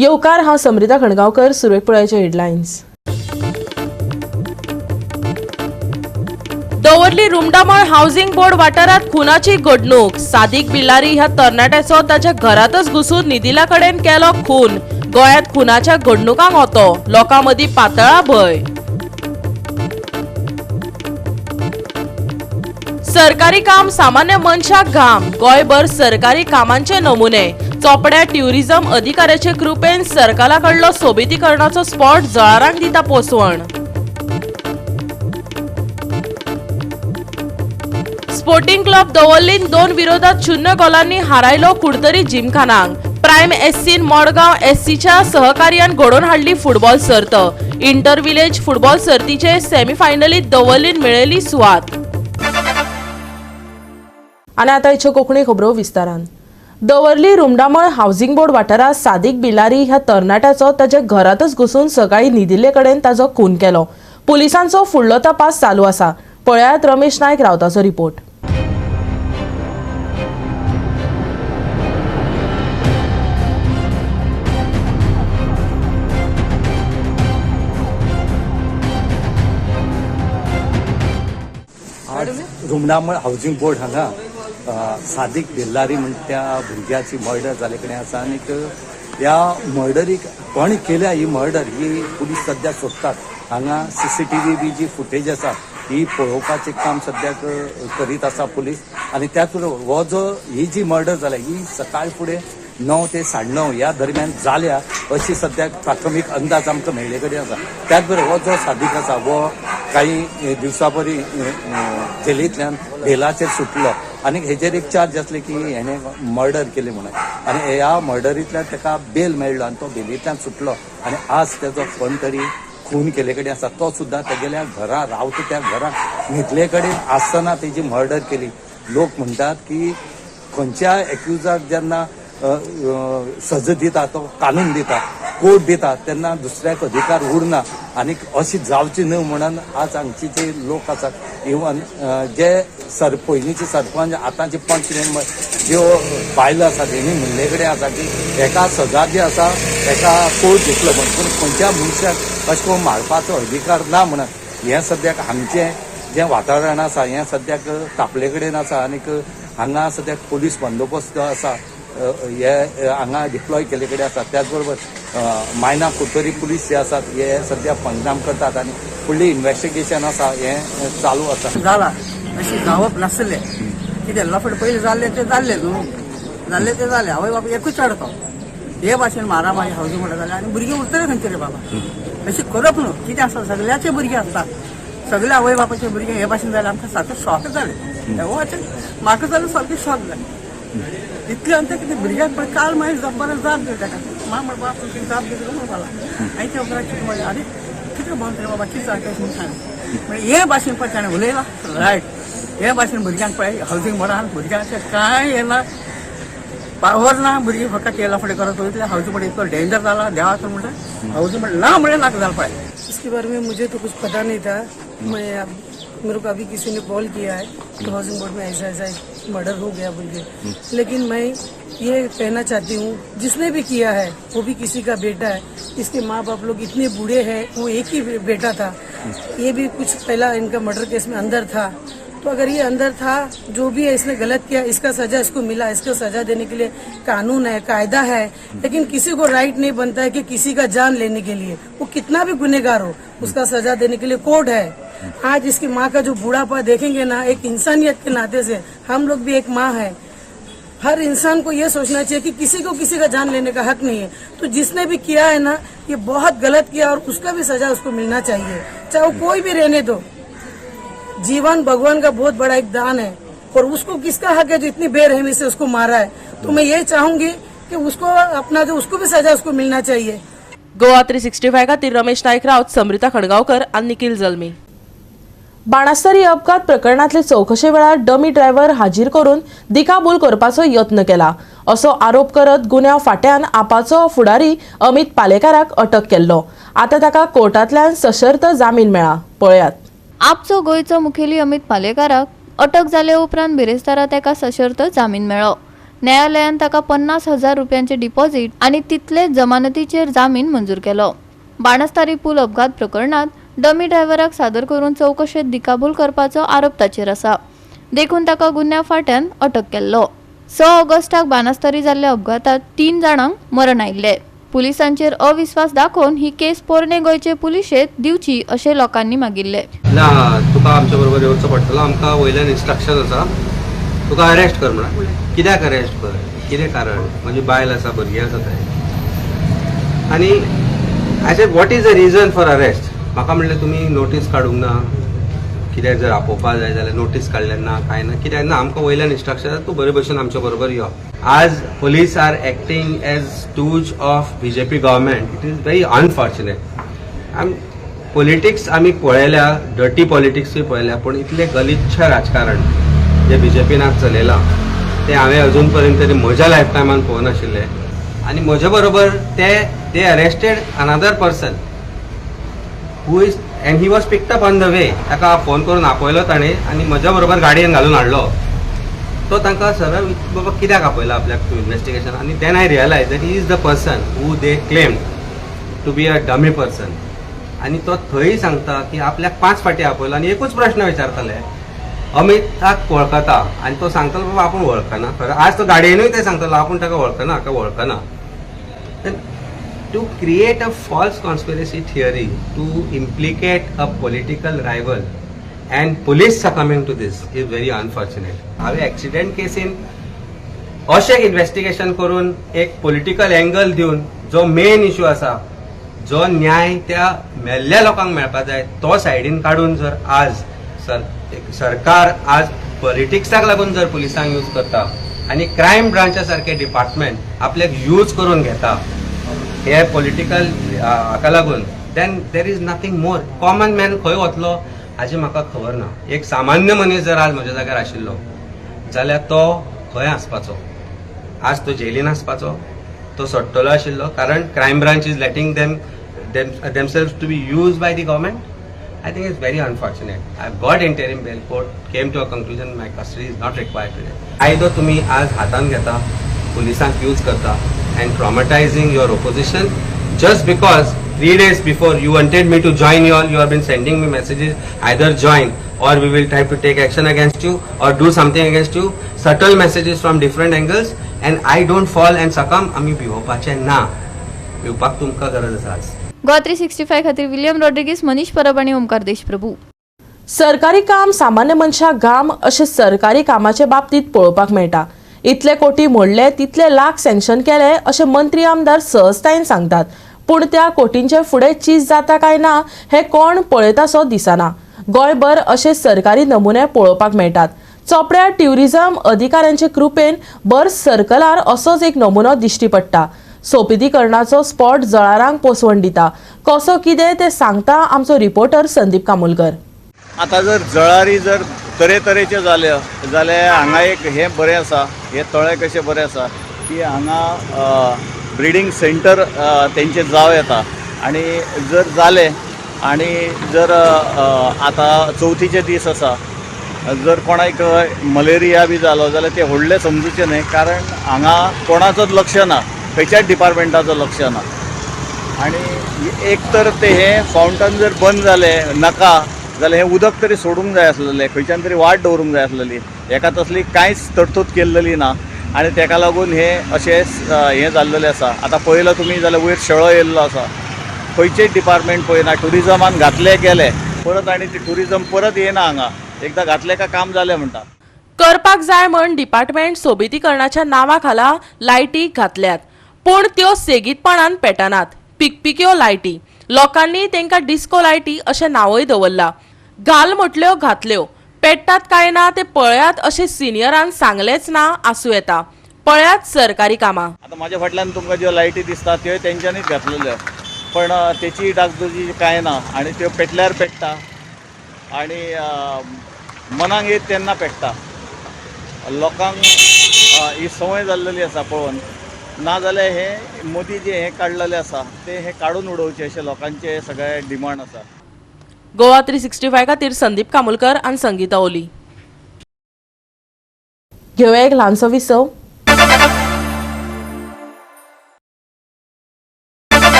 येवकार. हांव समृता खणगांवकर. सुरवेक पळयाचे हेडलायन्स. दवर्ली रुमडामळ हाऊसिंग बोर्ड वाठारात खुनाची घडणूक. सादिक बिलारी ह्या तरणाट्याचो ताच्या घरातच घुसून निधिला कडेन केलो खून. गोंयांत खुनाच्या घडणुकांक होतो लोकां मदीं पातळा भंय. सरकारी काम सामान्य मनशाक घाम. गोंयभर सरकारी कामांचे नमुने. चोपड्या ट्युरिझम अधिकाऱ्याचे कृपेन सरकारा कडलो सोबितीकरणाचो स्पॉट जळारांक दिता पोसवण. स्पोर्टिंग क्लब दवर्लीन 2 विरोधात 0 गोलांनी हारायलो कुडतरी जिमखानाक. प्रायम एससीन मडगांव एससीच्या सहकार्यान घडोवन हाडली फुटबॉल सर्त. इंटर विलेज फुटबॉल सर्तीचे सेमीफायनलीत दवर्लीन मेळयली सुवात. आनी आतां हिच्यो कोंकणी खबरो विस्तारान. दवर्ली रुमडामळ हावसिंग बोर्ड वाठारांत सादिक बिलारी ह्या तरणाट्याचो ताच्या घरांतच घुसून सकाळी न्हिदिल्ले कडेन ताचो खून केलो. पुलिसांचो फुडलो तपास चालू आसा. पळयात रमेश नायक रावताचो रिपोर्ट. आज रुमडामळ हावजींग बोर्ड हांगा सादीक बेल्लारी म्हणटा त्या भुरग्याची मर्डर जाल्ले कडेन आसा. आनीक ह्या मर्डरीक कोणी केल्या ही मर्डर ही पुलीस सद्या सोदतात. हांगा सीसीटीव्ही बी जी फुटेज आसा ही पळोवपाचें काम सद्याक करीत आसा पुलीस. आनी त्याच बरोबर हो जो ही जी मर्डर जाल्या ही सकाळ फुडें 9 ते 9:30 ह्या दरम्यान जाल्या अशी सद्याक प्राथमीक अंदाज आमकां मेळ्ळे कडेन आसा. त्याच बरोबर हो जो सादीक आसा हो काही दिवसा परी जेलींतल्यान बेलाचेर सुटलो आनी हेजेर एक चार्ज आसले की हेणे मर्डर केली म्हणून. आनी ह्या मर्डरींतल्यान ताका बेल मेळ्ळो आनी तो बेलींतल्यान सुटलो आनी आज तेजो कोण तरी खून केले कडेन आसा. तो सुद्दां तेगेल्या घरा रावता त्या घरात न्हिदले कडेन आसतना तेजी मर्डर केली. लोक म्हणटात की खंयच्या एक्युजाक जेन्ना अ, अ, सजा दिता, तो कानून दिता, कोर्ट दिता, तेन्ना दुसऱ्याक अधिकार उरना. आनी अशी जावची न्हय म्हणून आज हांगचे जे लोक आसात, इवन जे सर पयलींचे सरपंच, आतांचे पंच मेंबर, ज्यो बायलो आसात, हेणी म्हणले कडेन आसा की हेका सजा जी आसा हेका कोर्ट दितलो म्हण, पूण खंयच्या मनशाक अशें करून मारपाचो अधिकार ना म्हणून. हें सद्याक हांगचें जें वातावरण आसा हें सद्याक तापले कडेन आसा. आनीक हांगा सद्याक पोलीस बंदोबस्त जो आसा हे हांगा डिप्लॉय केल्ले कडेन आसा. त्याच बरोबर मायना कुडतरी पुलीस जे आसात हे सद्या पंचनाम करतात आनी फुडली इन्व्हेस्टिगेशन आसा हें चालू आसा. जाला अशी जावप नासलें. कितें लफड पयलीं जाल्लें तें जाल्लें न्हू, जाल्लें तें जालें. आवय बापूय एकूच चेडो तो. हे भाशेन मारामारी हावजींग म्हणटा जाल्यार आनी भुरगीं उरतले खंयचे रे बाबा? अशी करप न्हू. कितें आसा, सगळ्याचे भुरगे आसता, सगळे आवय बापाचे भुरगे. हे भाशेन जाल्यार आमकां सारकें शॉक जालें. हो म्हाका जाल्यार सारकें शॉक जालें. इतलें आनी तें कितें भुरग्याक पळय काल मागीर बरें जाप दिली ताका. मा म्हण बाप जाप दिली म्हणून मला. आनी ते उपरांत कितें म्हणलें, आरे कितें बंद रे बाबा, कितें सारकें म्हणून सांग. म्हणजे हे भाशेन पळय ताणें उलयलां रायट. हे भाशेन भुरग्यांक पळय हावजींग बोर्डान भुरग्यांचें कांय हें ना, पावर ना. भुरगीं फकत हे लफडे करत वयतले. हावजींग बोर्ड इतलो डेंजर जाला, देवाचो म्हणटा हावजींग बोर्ड ना म्हणलें नाका जालें पळय. इसके बारे में मुझे तो कुछ पता नहीं था. मैं अब मेरे को अभी किसी ने कॉल किया है कि हाउसिंग बोर्ड में ऐसा ऐसा मर्डर हो गया बोल के. लेकिन मैं ये कहना चाहती हूँ, जिसने भी किया है वो भी किसी का बेटा है. इसके माँ बाप लोग इतने बूढ़े हैं, वो एक ही बेटा था. ये भी कुछ पहला इनका मर्डर केस में अंदर था. तो अगर ये अंदर था, जो भी है इसने गलत किया, इसका सजा इसको मिला. इसको सजा देने के लिए कानून है, कायदा है. लेकिन किसी को राइट नहीं बनता है कि किसी का जान लेने के लिए, वो कितना भी गुनेगार हो, उसका सजा देने के लिए कोर्ट है. आज इसकी माँ का जो बुढ़ापा देखेंगे ना, एक इंसानियत के नाते से हम लोग भी एक माँ है. हर इंसान को ये सोचना चाहिए कि किसी को किसी का जान लेने का हक नहीं है. तो जिसने भी किया है ना, ये बहुत गलत किया और उसका भी सजा उसको मिलना चाहिए, चाहे वो कोई भी रहने दो. जीवन भगवान का बहुत बड़ा एक दान है और उसको किसका हक है जो इतनी बेरहमी से उसको मारा है? तो मैं ये चाहूंगी कि उसको अपना जो उसको भी सजा उसको मिलना चाहिए. गोवा 365 खातीर रमेश नायक राऊत, समृता खडगावकर आनी निखिल जल्मी. बाणास्तरी अपघात प्रकरणातले चवकशे वेळार डमी ड्रायव्हर हाजीर करून दिकाभूल करपाचो यत्न केला असो आरोप करत गुन्यांव फांट्यान आपाचो फुडारी अमित पालेकाराक अटक केल्लो. आतां ताका कोर्टांतल्यान सशर्त जामीन मेळ्ळा. पळयात. आपचो गोंयचो मुखेली अमित पालेकाराक अटक जाले उपरांत बिरेस्तारा ताका सशर्त जामीन मेळ्ळो. न्यायालयान ताका 50,000 रुपयांचे डिपॉझिट आनी तितलेच जमानतीचेर जामीन मंजूर केलो. बाणस्तारी पूल अपघात प्रकरणात डमी ड्रायव्हराक सादर करून चवकशेत दिकाभूल करपाचो आरोप ताचेर आसा, देखून ताका गुन्यांव फांट्यान अटक केल्लो. 6 ऑगस्टाक बाणस्तारी जाल्ल्या अपघातात 3 जाणांक मरण आयिल्लें. पुलिसांचेर अविस्वास दाखोवन ही केस पोरणे गोंयचे पुलिशेंत दिवची अशें लोकांनी मागिल्लें. ना, तुका आमच्या बरोबर येवचो पडटलो, आमकां वयल्यान इन्स्ट्रक्शन आसा, तुका अरेस्ट कर म्हणून. कित्याक अरेस्ट कर, कितें कारण? म्हजी बायल आसा, भुरगीं आसा थंय. आनी I said, what is the reason for arrest? म्हाका म्हणलें, तुमी नोटीस काडूंक ना, कित्याक जर आपोवपा जाय जाल्यार नोटीस काडले ना, कांय ना, कित्याक ना. आमकां वयल्यान इन्स्ट्रक्शन आसा, तूं बरे भशेन आमच्या बरोबर यो. आज police are acting as stooge of BJP government. It is very unfortunate. आम पॉलिटिक्स आमी पळयल्या, डर्टी पॉलिटिक्सूय पळयल्या, पूण इतलें गलिच्छ राजकारण जे बीजेपीन आज चलयलां तें हांवें अजून पर्यंत तरी म्हज्या लायफ टायमान पळोवनाशिल्लें. आनी म्हजे बरोबर ते they arrested another person who is and he was picked up on the way. ताका फोन करून आपयलो ताणें आनी म्हज्या बरोबर गाडयेन घालून हाडलो तो. तांकां सरळ, बाबा, कित्याक आपयला आपल्याक टू इन्वेस्टिगेशन? आनी then I realize that he is the person who they claim to be a dummy person. आनी तो थंय सांगता की आपल्याक 5 फाटी आपयलो आनी एकूच प्रश्न विचारताले, अमिताक वळखता? आनी तो सांगतालो, बाबा, आपूण वळखना खरें. आज तो गाडयेनूय ते सांगतालो, आपूण ताका वळखना, हाका वळखना. To create a false conspiracy theory to implicate a political rival and police succumbing to this is very unfortunate. हांवें एक्सिडेंट केसीन अशें इन्वेस्टिगेशन करून एक पॉलिटिकल एंगल दिवन जो मेन इशू आसा, जो न्याय त्या मेल्ल्या लोकांक मेळपा जाय, तो सायडीन काडून जर आज सरकार आज पॉलिटिक्साक लागून जर पुलिसांक यूज करता आनी क्रायम ब्रांचा सारके डिपार्टमेंट आपल्याक यूज करून घेता हे पॉलिटिकल हाका लागून, then there is nothing more. Common man खंय वतलो हाजी म्हाका खबर ना. एक सामान्य मनीस जर आज म्हज्या जाग्यार आशिल्लो जाल्यार तो खंय आसपाचो? आज तो जेलीन आसपाचो, तो सोडटलो आशिल्लो, कारण crime branch is letting themselves to be used by the government. I think it's very unfortunate. I got interim bail. Court came to a conclusion my custody is not required today. कायदो तुमी आज हातान घेता, पुलिसांक use करता and traumatizing your opposition just because 3 days before you wanted me to join you all. You have been sending me messages, either join or we will try to take action against you or do something against you. Subtle messages from different angles, and I don't fall and succumb. आमी भिवपाचें ना, भिवपाक तुमकां गरज आसा आज. गोवा 365 खातीर William Rodrigues, Manish परब आनी ओमकार देशप्रभू. सरकारी काम सामान्य मनशाक घाम अशें सरकारी कामाचे बाबतींत पळोवपाक मेळटा. इतले कोटी मोडले, तितले लाख सँक्शन केले अशें मंत्री आमदार सहजतायेन सांगतात, पूण त्या कोटींचे फुडें चीज जाता काय ना हें कोण पळयतासो दिसना. गोंयभर अशे सरकारी नमुने पळोवपाक मेळटात. चोपड्या ट्युरिझम अधिकाऱ्यांचे कृपेन भर सर्कलार असोच एक नमुनो दिश्टी पडटा. सोबितीकरणाचो स्पॉट जळारांक पोसवण दिता. कसो कितें तें सांगता आमचो रिपोर्टर संदीप कामुलकर. आतां जर जळारी जर तरेतरेचे जाल्या जाल्यार हांगा एक हें बरें आसा, हें तळें कशें बरें आसा की हांगा ब्रिडींग सेंटर तेंचें जावं येता. आनी जर जालें आनी जर आतां चवथीचे दीस आसा, जर कोणाक मलेरिया बी जालो जाल्यार ते व्हडलें समजूचें न्हय, कारण हांगा कोणाचोच लक्ष ना, खंयच्याच डिपार्टमेंटाचो लक्ष ना. आणि एक तर ते हें फावंटन जर बंद जालें नाका जाल्यार हें उदक तरी सोडूंक जाय आसलेलें, खंयच्यान तरी वाट दवरूंक जाय आसलेली. हेका तसली कांयच तरतूद केल्लेली ना आनी तेका लागून हे अशें हें जाल्लेलें आसा. आतां पळयलां तुमी जाल्यार वयर शेळो येयल्लो आसा. खंयचेच डिपार्टमेंट पळयना. ट्युरिजमान घातले गेले परत आनी ती ट्युरिजम परत येयना हांगा. एकदां घातलें काय काम जालें म्हणटा. करपाक जाय म्हण डिपार्टमेंट सोबितीकरणाच्या नांवा खाला लायटी घातल्यात, पूण त्यो सेगीतपणान पेटनात. पिकपिक्यो लायटी, लोकांनी तांकां डिस्को लायटी अशें नांवय दवरलां. घाल म्हटल्यो घातल्यो, पेट्टात काय ना ते पळयात अशें सिनियरान सांगलेंच ना आसूं येता. पळयात सरकारी कामां. आतां म्हाज्या फाटल्यान तुमकां ज्यो लायटी दिसता त्यो तेंच्यांनीच घातलेल्यो, पण तेची डागडुजी कांय ना आनी त्यो पेटल्यार पेट्टा आनी मनाक येत तेन्ना पेट्टा. लोकांक ही संवय जाल्लेली आसा पळोवन. नाजाल्यार हे मोदी जे हें काडलेलें आसा तें हें काडून उडोवचें अशें लोकांचें सगळें डिमांड आसा. गोवा 365 खातीर संदीप कामुलकर आनी संगीता ओली. घेवया एक ल्हानसो विसव.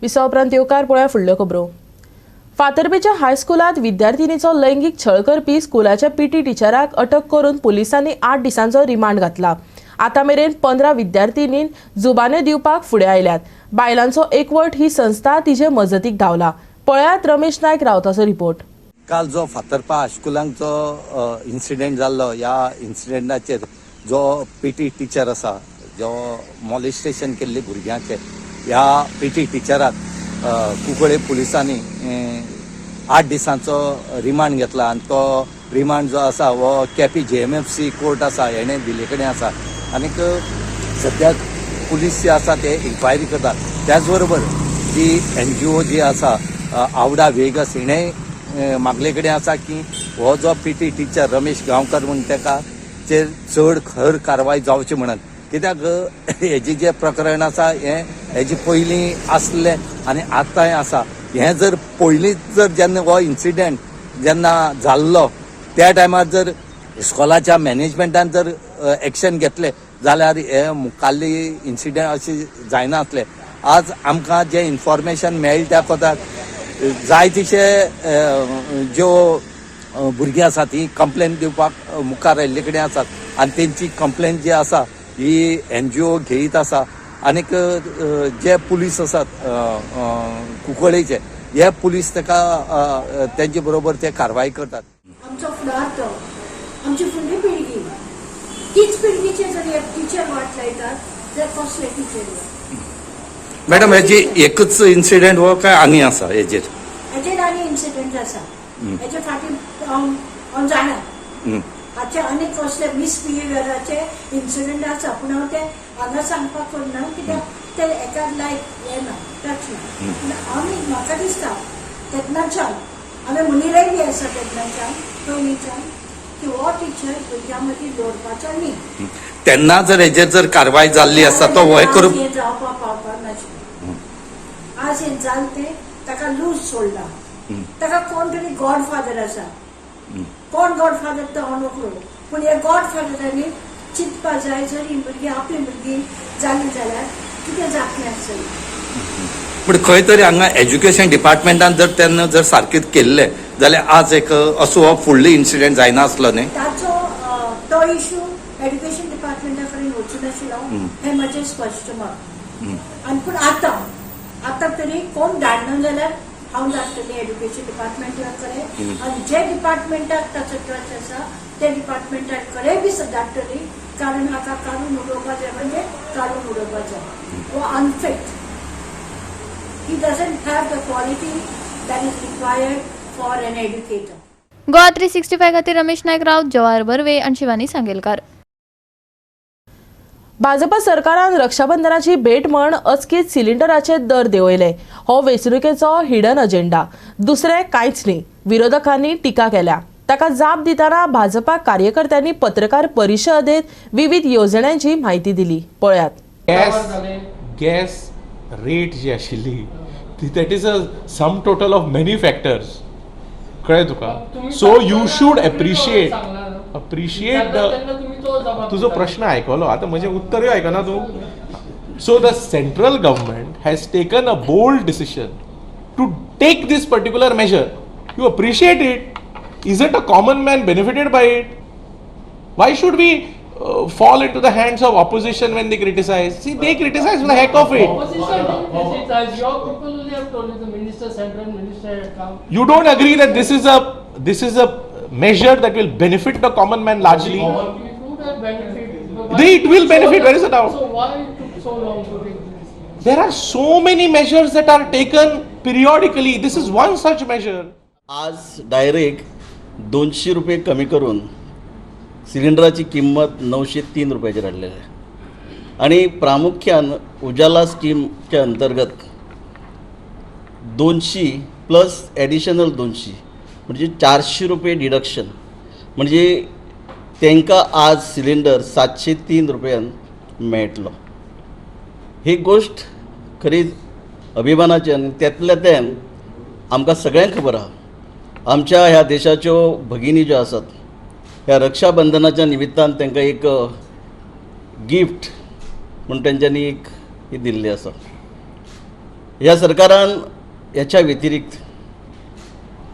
विसा उपरांत येवकार पळोवया फुडल्यो खबरो. फातर्पेच्या हायस्कुलांत विद्यार्थिनीचो लैंगीक छळ करपी स्कुलाच्या पीटी टिचराक अटक करून पुलिसांनी 8 दिसांचो रिमांड घातला. आतां मेरेन 15 विद्यार्थिनीं जुबान्यो दिवपाक फुडें आयल्यात. बायलांचो एकवट ही संस्था तिचे मजतीक धांवला. पळयात रमेश नायक रावताचो रिपोर्ट. काल जो फातर्पा हायस्कुलांक जो इन्सिडेंट जाल्लो, ह्या इन्सिडेंटाचेर जो पीटी टिचर आसा, जो मॉलिस्टेशन केल्ले भुरग्यांचे, ह्या पीटी टिचराक कुंकळे पुलिसांनी 8 दिसांचो रिमांड घेतला आनी तो रिमांड जो आसा हो केपी JMFC court आसा हेणें दिल्ले कडेन आसा. आनीक सद्याक पुलीस जे आसा ते इन्क्वायरी करतात. त्याच बरोबर जी NGO जी आसा आवडा वेगस हिणें मागले कडेन आसा की हो जो पीटी टिचर रमेश गांवकर म्हूण ताका चेर चड खर कारवाय जावची म्हणून. कित्याक हेजें जें प्रकरण आसा हें हेजे पयलीं आसलें आनी आतांय आसा. हें जर पयलींच जर जेन्ना हो इन्सिडेंट जेन्ना जाल्लो त्या टायमार जर इस्कॉलाच्या मॅनेजमेंटान जर एक्शन घेतले जाल्यार हे मुखाल्ली इन्सिडेंट अशें जायनासले. आज आमकां जें इन्फॉर्मेशन मेळटा त्या कोताक जाय तिशे ज्यो भुरगीं आसा ती कंप्लेन दिवपाक मुखार आयिल्ले कडेन आसात आनी तेंची कंप्लेन जी आसा ही NGO घेयत आसा. आनीक जे पुलीस आसात कुंकळेचे, हे पुलीस ताका तेंचे बरोबर ते कारवाय करतात. आमचो फुडार तो आमची फुडली पिळगी, तीच पिळगीचे जर टिचर वाट लायतात जाल्यार कसले टिचर? मॅडम, हेजी एकच इन्सिडेंट हो काय आनी आसा हेजेर? हेजेर आनी इन्सिडंट आसा. हेजे फाटीं हांव जाणा हाचे आनी कसले मिसबिहेवियराचे इन्सिडंट आसा, पूण हांव ते हांगा सांगपाक सोदना कित्याक ते एका लायक हें ना, टच ना. पूण आमी म्हाका दिसता तेन्नाच्यान हांवें मुनिरय बी आसा तेन्नाच्यान पयलींच्यान की हो टिचर भुरग्यां मदीं दवरपाचो न्ही. तेन्ना जर हेजेर जर कारवाय जाल्ली आसा तो हो करून आज हें जावपाक पावपाक नाशिल्लें. आज हें जालें तें ताका लूज सोडला. ताका कोण तरी गॉडफादर आसा. कोण गॉडफादर तो हांव नकळो, पूण ह्या गॉडफादरांनी चिंतपा जाय जर ही भुरगीं आपली भुरगीं जालीं जाल्यार कितें जातलें आसतलें. पूण खंय तरी हांगा एज्युकेशन डिपार्टमेंटान जर तेन्ना जर सारकें केल्लें जाल्यार आज एक असो हो फुडलो इन्सिडेंट जायनासलो न्ही. ताचो तो इशू एड्युकेशन डिपार्टमेंटा कडेन वचूनाशिल्लो हें म्हजें स्पश्ट मत. आनी पूण आतां आतां तरी कोण धाडना जाल्यार हांव धाडटलें एड्युकेशन डिपार्टमेंटा कडेन आनी जे डिपार्टमेंटाक ताचो टच आसा ते डिपार्टमेंटा कडेन बी धाडटली, कारण हाका काडून उडोवपा जाय, म्हणजे काडून उडोवपा जाय. हो unfit. He doesn't have the quality that is required for an educator. Goa 365 खातीर रमेश नायक राऊत, जवाहर बर्वे आणि शिवानी सांगेलकार. भाजपा सरकारान रक्षाबंधनाची भेट म्हण अचकीत सिलिंडराचे दर देंवयले. हो वेंचणुकेचो हिडन अजेंडा, दुसरें कांयच न्ही. विरोधकांनी टिका केल्या. ताका जाप दितना भाजपा कार्यकर्त्यांनी पत्रकार परिशदेत विविध येवजण्यांची म्हायती दिली. पळयात. गॅस रेट जी आशिल्ली ती that is a sum total of many factors, कळ्ळें तुका? So you should appreciate the तुजो प्रश्न आयकलो, आतां म्हजें उत्तरूय आयकना तूं. So the central government has taken a bold decision to take this particular measure. You appreciate it. Is it a common man benefited by it? Why should we fall into the hands of opposition when they criticize? See, they criticize for the heck of it. Opposition didn't criticize. Your people only have told you the minister, central minister had come. You don't agree that this is a measure that will benefit the common man largely? It would have benefited. But why- It will benefit, where is the doubt? So why it took so long to take this? There are so many measures that are taken periodically. This is one such measure. आज direct 200 रुपये कमी करून सिलिंडराची किंमत 903 रुपयाचेर हाडलेली आहे आणि प्रामुख्यान उजाला स्कीमच्या अंतर्गत 200 प्लस एडिशनल 200 म्हणजे 400 रुपये डिडक्शन, म्हणजे तांकां आज सिलिंडर 703 रुपयान मेळटलो. ही गोश्ट खरीच अभिमानाची आनी त्यातल्या त्यान आमकां सगळ्यांक खबर आहा, आमच्या ह्या देशाच्यो भगिनी ज्यो आसात ह्या रक्षाबंधनाच्या निमित्तान तांकां एक गिफ्ट म्हूण तेंच्यांनी एक ही दिल्ली आसा. ह्या सरकारान ह्याच्या व्यतिरिक्त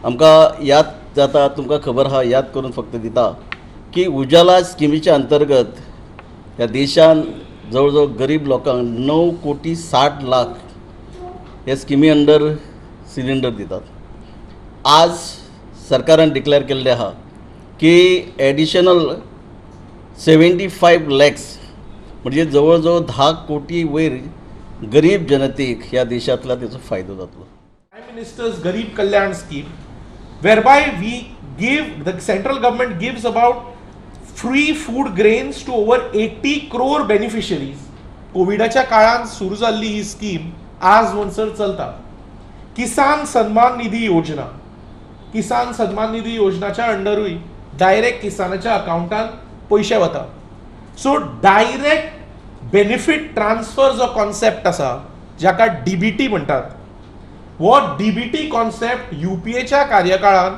आमकां याद जाता, तुमकां खबर आहा, याद करून फक्त दिता की उजाला स्किमीच्या अंतर्गत ह्या देशान जवळ जवळ गरीब लोकांक 9,60,00,000 ह्या स्किमी अंडर सिलिंडर दितात. आज सरकारान डिक्लेअर केल्लें आहा की एडिशनल 75 लॅक्स म्हणजे जवळ जवळ 10 कोटी वयर गरीब जनतेक ह्या देशांतला तेचो फायदो जातलो. Prime Minister's Garib Kalyan scheme, whereby we give, the central government gives about free food grains to over 80 crore beneficiaries. कोविडाच्या काळान सुरू जाल्ली ही स्कीम आज म्हणसर चलता. किसान सन्मान निधी योजना, किसान सन्मान निधी योजनाच्या अंडरूय डायरेक्ट किसानाच्या अकाउंटान पयशे वता. सो डायरेक्ट बेनिफीट ट्रान्सफर जो कॉन्सेप्ट आसा, जाका डीबीटी म्हणटात, हो डीबीटी कॉन्सेप्ट युपीएच्या कार्यकाळान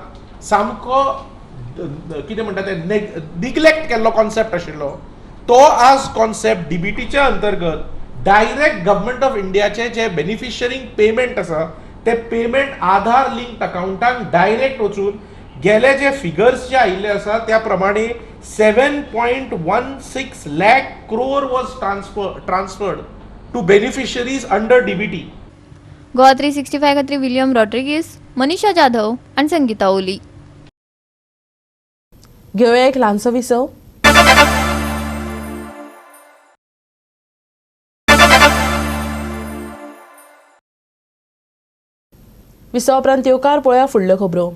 सामको कितें म्हणटा ते निग्लेक्ट केल्लो कॉन्सेप्ट आशिल्लो. तो आज कॉन्सेप्ट डीबीटीच्या अंतर्गत डायरेक्ट गव्हर्मेंट ऑफ इंडियाचे जे बेनिफिशरींक पेमेंट आसा ते पेमेंट आधार लिंक्ड अकाउंटांक डायरेक्ट वचून गेले जे फिगर्स जे आयिल्ले आसा त्या प्रमाणे 7.16 lakh crore was transferred to beneficiaries under DBT. Goa 365 खातीर विलियम रॉड्रिगीस, मनीषा जाधव आनी संगीता ओली. घेवया एक ल्हानसो विसव. विसवा उपरांत येवकार पळोवया फुडल्यो खबरो.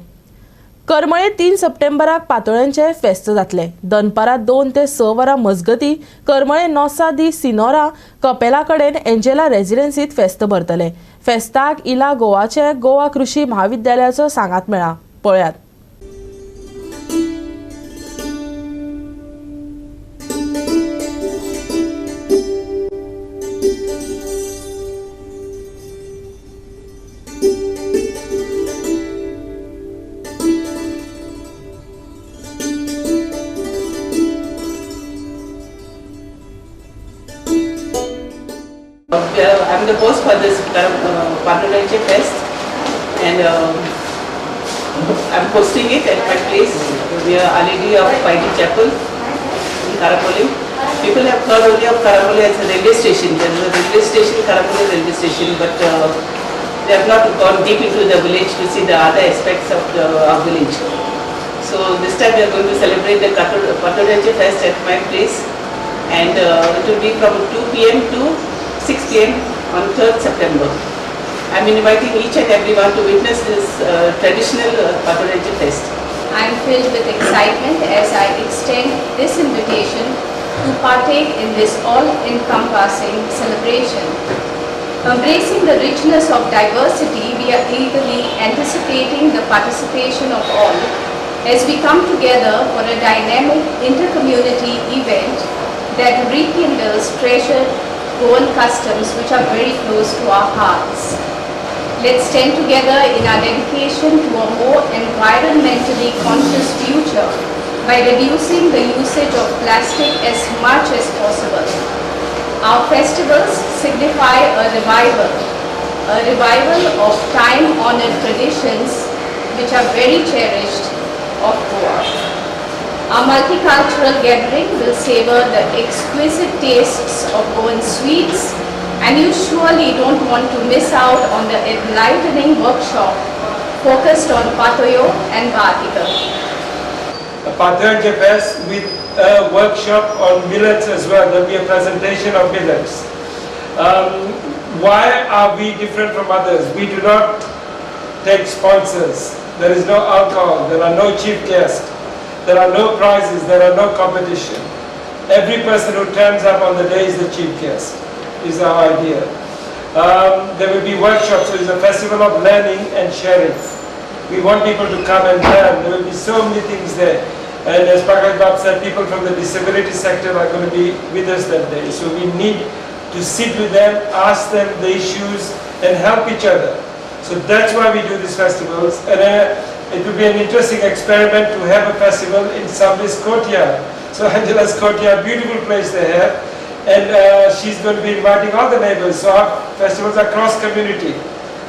करमळे 3 सप्टेंबराक पातोळ्यांचें फेस्त जातलें. दनपारां 2 ते 6 वरां मजगती करमळे नोसा दी सिनोरा कपेला कडेन एंजेला रेजिडेन्सीत फेस्त भरतले. फेस्ताक इला गोवाचे गोवा कृषी म्हाविद्यालयाचो सांगात मेळा. पळयात. I'm the host for this Patolyanche Fest, and I'm hosting it at my place near Our Lady of Piety Chapel in Karapolim. People have heard only of Karapolim as a railway station. There is a railway station, Karapolim railway station, but they have not gone deep into the village to see the other aspects of our village. So this time we are going to celebrate the Patolyanche Fest at my place, and it will be from 2 p.m. to 6 p.m. on 3rd September. I am inviting each and everyone to witness this traditional Patolyanche Fest. I am filled with excitement as I extend this invitation to partake in this all-encompassing celebration. Embracing the richness of diversity, we are eagerly anticipating the participation of all as we come together for a dynamic inter-community event that rekindles treasured Goan customs which are very close to our hearts. Let's stand together in our dedication to a more environmentally conscious future by reducing the usage of plastic as much as possible. Our festivals signify a revival of time-honored traditions which are very cherished of Goa. Our multicultural gathering will savor the exquisite tastes of Goan sweets, and you surely don't want to miss out on the enlightening workshop focused on Patoyo and Bhatika. A Patolyanche Fest with a workshop on millets as well. There will be a presentation of millets. Why are we different from others? We do not take sponsors. There is no alcohol. There are no chief guests. There are no prizes. There are no competition. Every person who turns up on the day is the chief guest, is our idea. There will be workshops. So it's a festival of learning and sharing. We want people to come and learn. There will be so many things there. And as Prakash Bab said, people from the disability sector are going to be with us that day. So we need to sit with them, ask them the issues, and help each other. So that's why we do these festivals. And it will be an interesting experiment to have a festival in somebody's courtyard. So Angela's courtyard, beautiful place they have. And she's going to be inviting all the neighbors. So our festivals are cross community.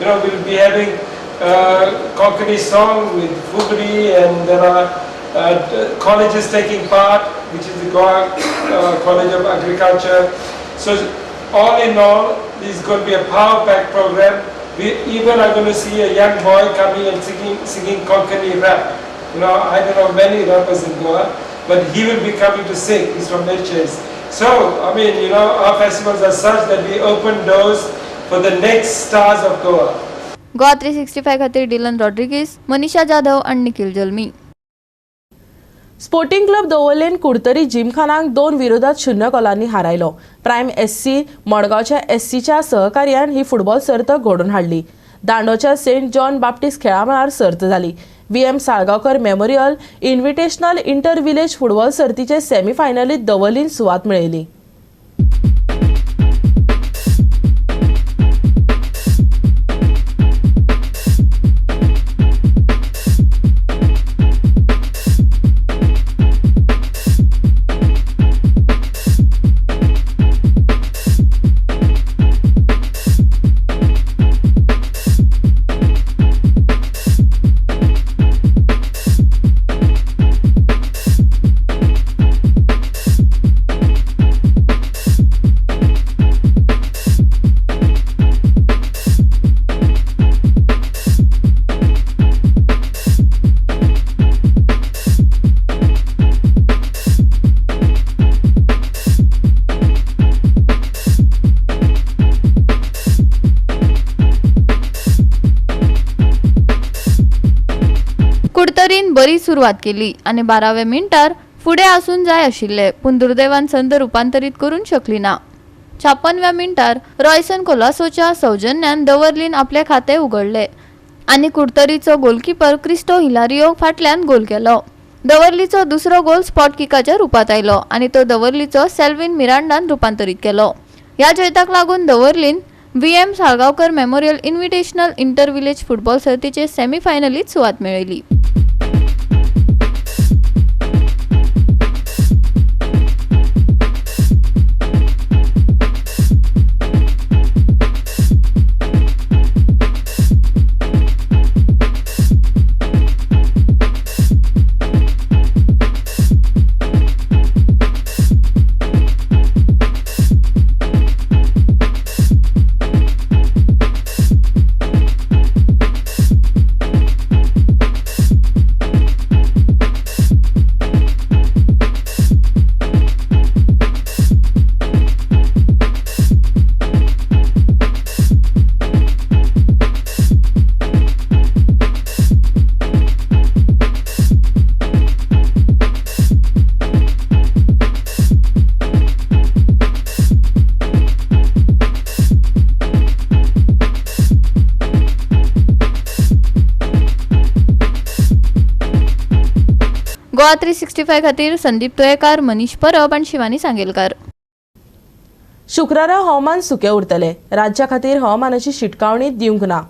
You know, we'll be having Konkani song with Fugri, and there are colleges taking part, which is the Goa College of Agriculture. So all in all, this is going to be a power-packed program. We even are going to see a young boy coming and singing Konkani rap. You know, I don't know many rappers in Goa, but he will be coming to sing. He's from Mirches. So, I mean, you know, our festivals are such that we open doors for the next stars of Goa. Goa 365 खातीर Dylan Rodrigues, Manisha Jadhav आनी Nikhil Jalmi. Sporting club दवर्लेन कुडतरी जिमखानाक 2-0 गोलांनी हारायलो. प्रायम SC मडगांवच्या एससीच्या सहकार्यान ही फुटबॉल सर्त घडोवन हाडली. दांडोच्या सेंट जॉन बाप्टिस्ट खेळामळार सर्त जाली. VM Salgaonkar memorial invitational inter village football सर्तीचे सेमीफायनलीत दवर्लीन सुवात मेळयली. कुडतरीन बरी सुरवात केली आनी 12व्या मिनटार फुडें आसून जाय आशिल्ले, पूण दुर्दैवान संद रुपांतरीत करूंक शकली ना. 56व्या मिनटार रॉयसन कोलासोच्या सौजन्यान दवर्लीन आपले खातें उगडले आनी कुडतरीचो गोलकीपर क्रिस्टो हिलारियो फाटल्यान गोल केलो. दवर्लीचो दुसरो गोल स्पॉट किकाच्या रुपात आयलो आनी तो दवर्लीचो सेल्विन मिरांडान रुपांतरीत केलो. ह्या जैताक लागून दवर्लीन VM Salgaonkar memorial invitational inter village football सर्तीचे सेमीफायनलीत सुवात मेळयली. गोवा 365 खातीर संदीप तुयेकार, मनीष परब आनी शिवानी सांगेलकार. शुक्रारा हवामान सुकें उरतलें. राज्या खातीर हवामानाची शिटकावणी दिवंक ना,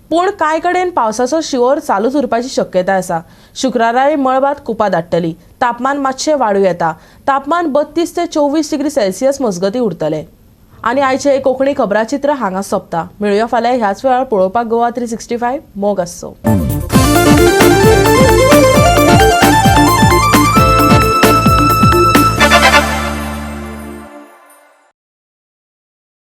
पूण कांय कडेन पावसाचो शिंवोर चालूच उरपाची शक्यताय आसा. शुक्राराय मळबांत कुपां दाट्टली. तापमान मातशें वाडूं येता. तापमान 32 ते 24 डिग्री सेल्सियस मजगतीं उरतलें. आनी आयचें कोंकणी खबराचित्र हांगा सोंपता. मेळुया फाल्यां ह्याच वेळार पळोवपाक गोवा 365. मोग आसचो.